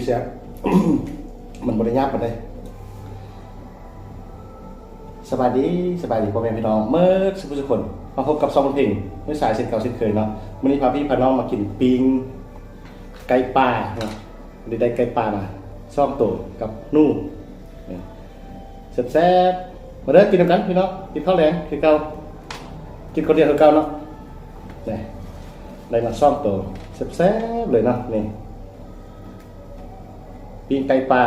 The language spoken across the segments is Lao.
ແຊບ ມັນບໍ່ໄດ້ຍາກປານໃດ. ສະບາຍດີ ສະບາຍດີພໍ່ແມ່ພີ່ນ້ອງເໝິດສູ່ຜູ້ສູ່ຄົນ ມາພົບກັບຊ່ອງເພັງ ມື້ສາຍເຊັ່ນເກົ່າເຊັ່ນເຄີຍເນາະ. ມື້ນີ້ພາພີ່ພານ້ອງມາກິນປີ້ງໄກ່ປ່າເນາະ. ໄດ້ໄກ່ປ່າມາສອງໂຕກັບໜູ ແຊບໆ. ມາເດີ ກິນນຳກັນພີ່ນ້ອງ ກິນເຂົ້າແລງຄືເກົ່າ ກິນຄົນດຽວຄືເກົ່າເນາະ. ນີ້ ໄດ້ມາສອງໂຕ ແຊບໆເລີຍເນາະ. ນີ້ ປີ້ງໄກ່ປ່າ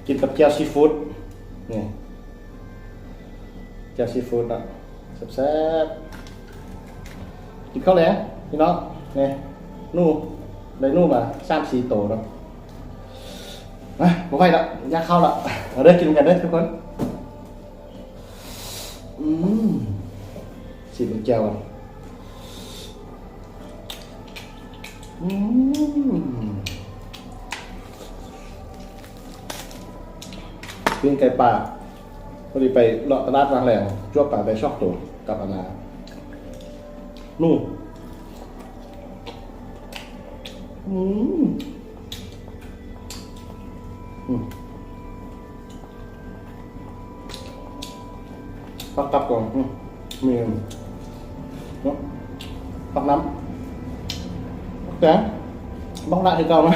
ກິນກັບແຈ່ວຊີຟູດ ນີ້ ແຈ່ວຊີຟູດເນາະ ແຊບໆ. ກິນເຂົ້າແລງພີ່ນ້ອງ. ນີ້ ໜູ ໄດ້ໜູມາສາມສີ່ໂຕເນາະ. ມາ ບໍ່ໄຫວລະ ຢາກເຂົ້າລະ. ມາເດີ ກິນນຳກັນເດີທຸກຄົນ. ອືມ ຊີມແຈ່ວກ່ອນ. ອືມ ປີ້ງໄກ່ປ່າ ພໍດີໄປເລາະຕະຫຼາດວາງແລງ ຈວບປາໄດ້ສອງໂຕກັບອັນນ່າ ໜູ. ອືມ ອືມ ຜັກກັບກ່ອນ. ອືມ ມີເນາະ ຜັກນ້ຳ ແກງບັກນະຄືເກົ່ານະ.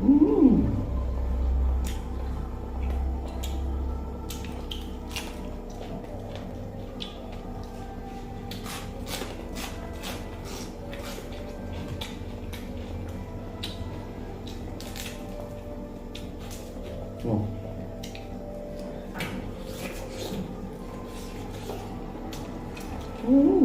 ອືມ ອືມ ອືມ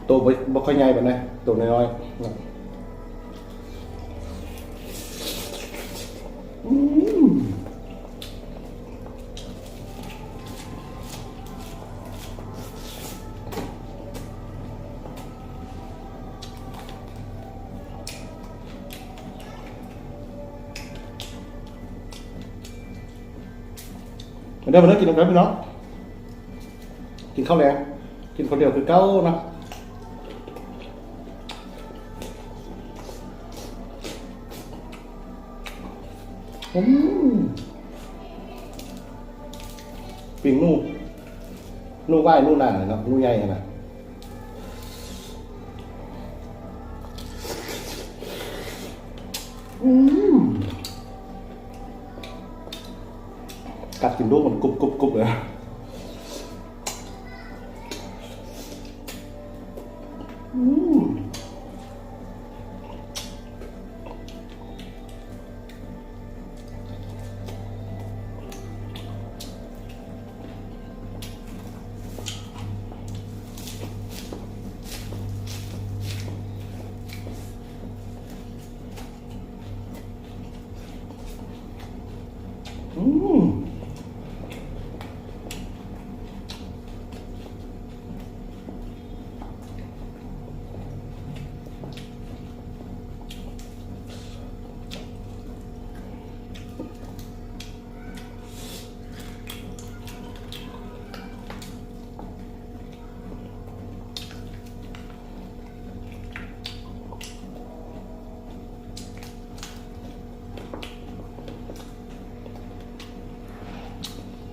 ໂຕບໍ່ ບໍ່ຄ່ອຍໃຫຍ່ປານໃດ ໂຕນ້ອຍໆ. ອືມ ມາເດີ ມາເດີ ກິນນຳກັນພີ່ນ້ອງ. ກິນເຂົ້າແລງ ກິນຄົນດຽວຄືເກົ່ານະ. ອືມ ປີ້ງໜູ ໜູຫວາຍ ໜູນາງເນາະ ໜູໃຫຍ່ຫັ້ນນະ. ອືມ ກັດກິນດູມັນກຸບໆໆເລີຍ. ອືມ. ອືມ.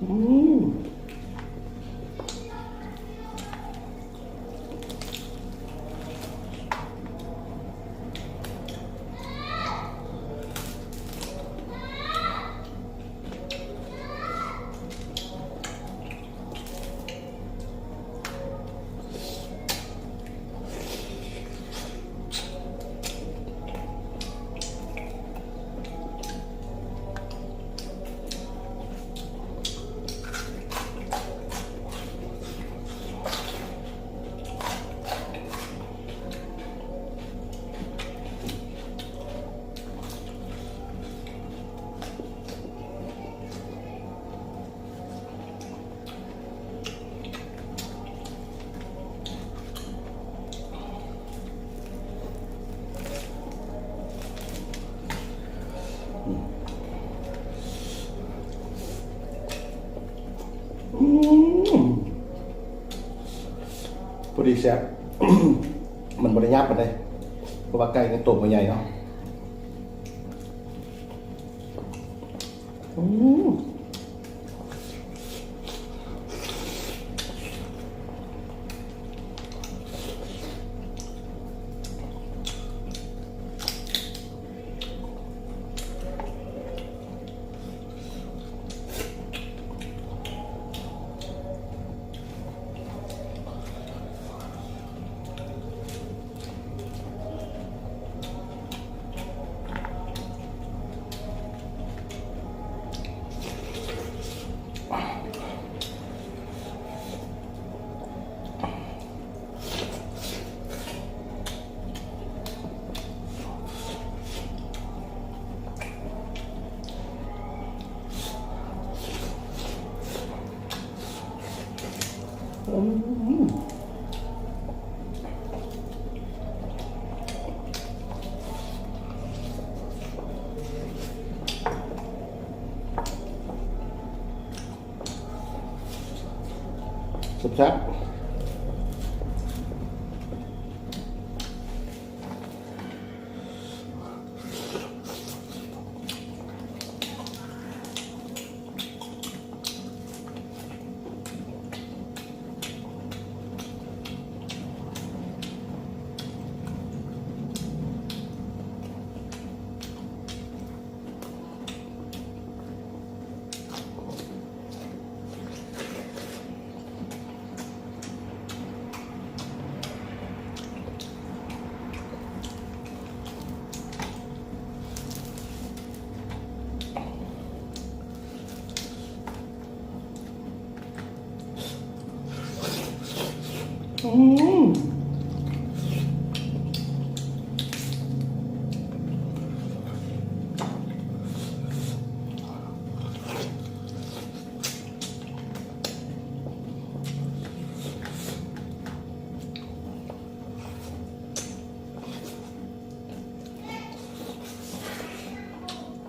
ອືມ. ອ ພໍດີແຊບ ມັນບໍ່ໄດ້ຫຍາບປານໃດ ເພາະວ່າໄກ່ມັນໂຕບໍ່ໃຫຍ່ເນາະ. ອືມ ແຊບໆ. ອືມ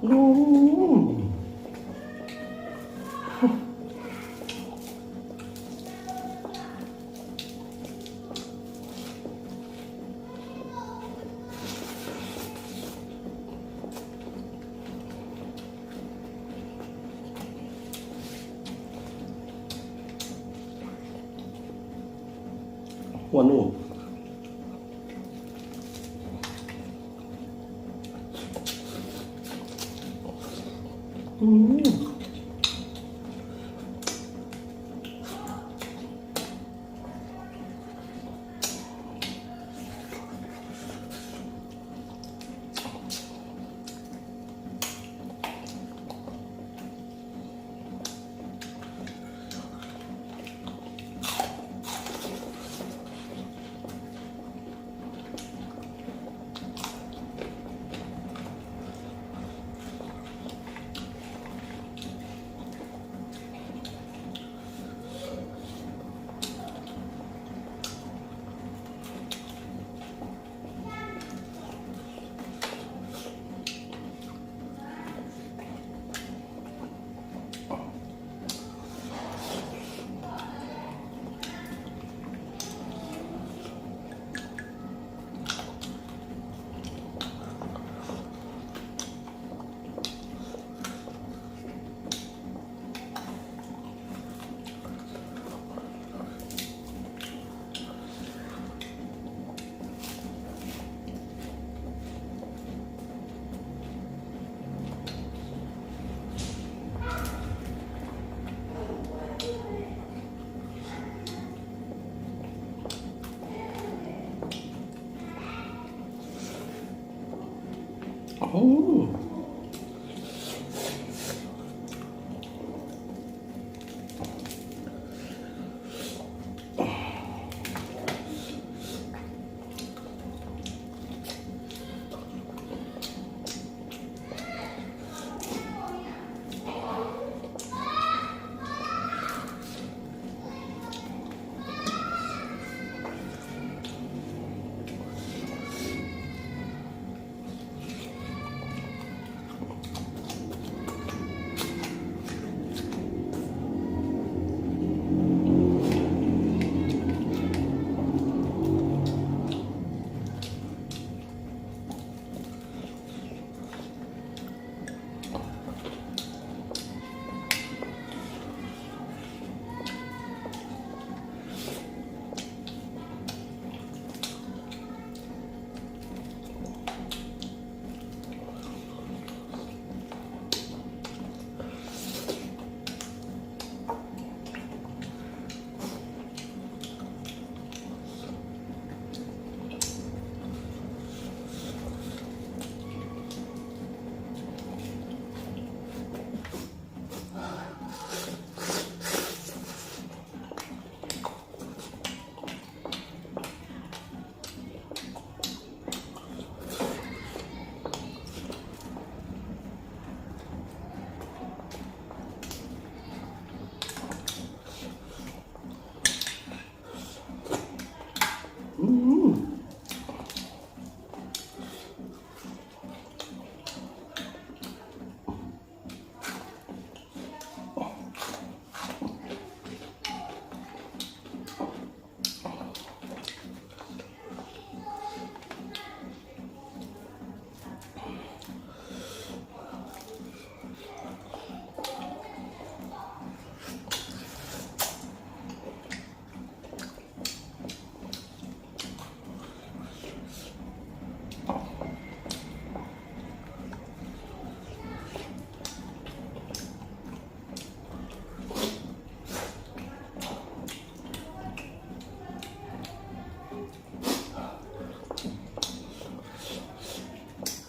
ອືມ. ຫົວໜູ ອືມ. ໂອ້.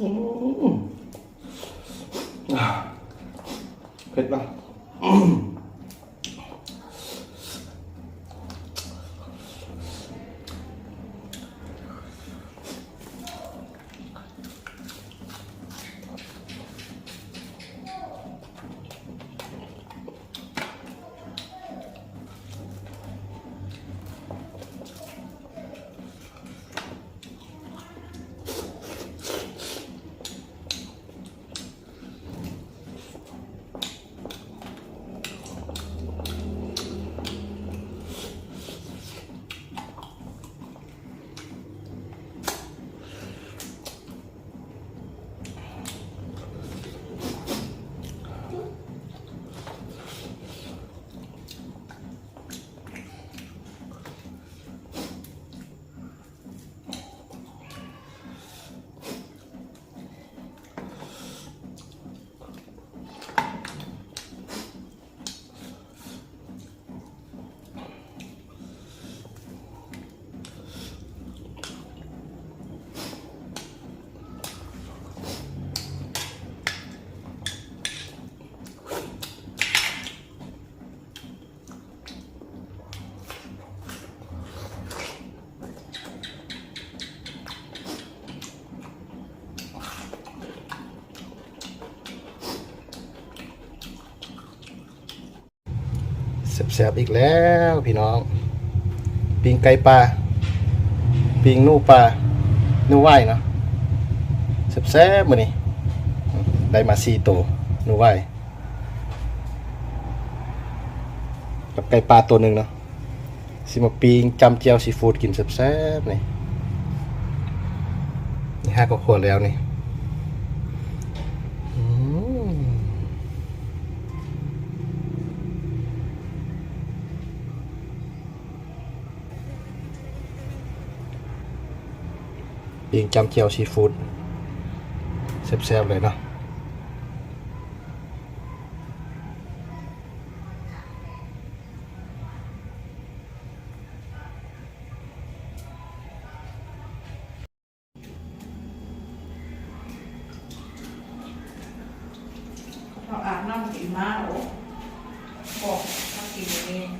ອືມ ເຜັດເນາະ. ແຊບໆ ອີກແລ້ວພີ່ນ້ອງ ປີ້ງໄກ່ປ່າ ປີ້ງໜູປ່າ ໜູຫວາຍເນາະ ແຊບໆ ມື້ນີ້ ໄດ້ມາສີ່ໂຕ ໜູຫວາຍ ກັບໄກ່ປ່າໂຕໜຶ່ງເນາະ. ຊິມາປີ້ງຈ້ຳແຈ່ວຊີຟູດກິນແຊບໆ ນີ້ ນີ້ຫາກໍຄົວແລ້ວນີ້ ອືມ ປີ້ງຈ້ຳແຈ່ວຊີຟູດ ແຊບໆ ເລີຍເນາະ. ເຮົາອາບນ້ຳກິນມາ ໂອ້ ບອກມາກິນນີ້.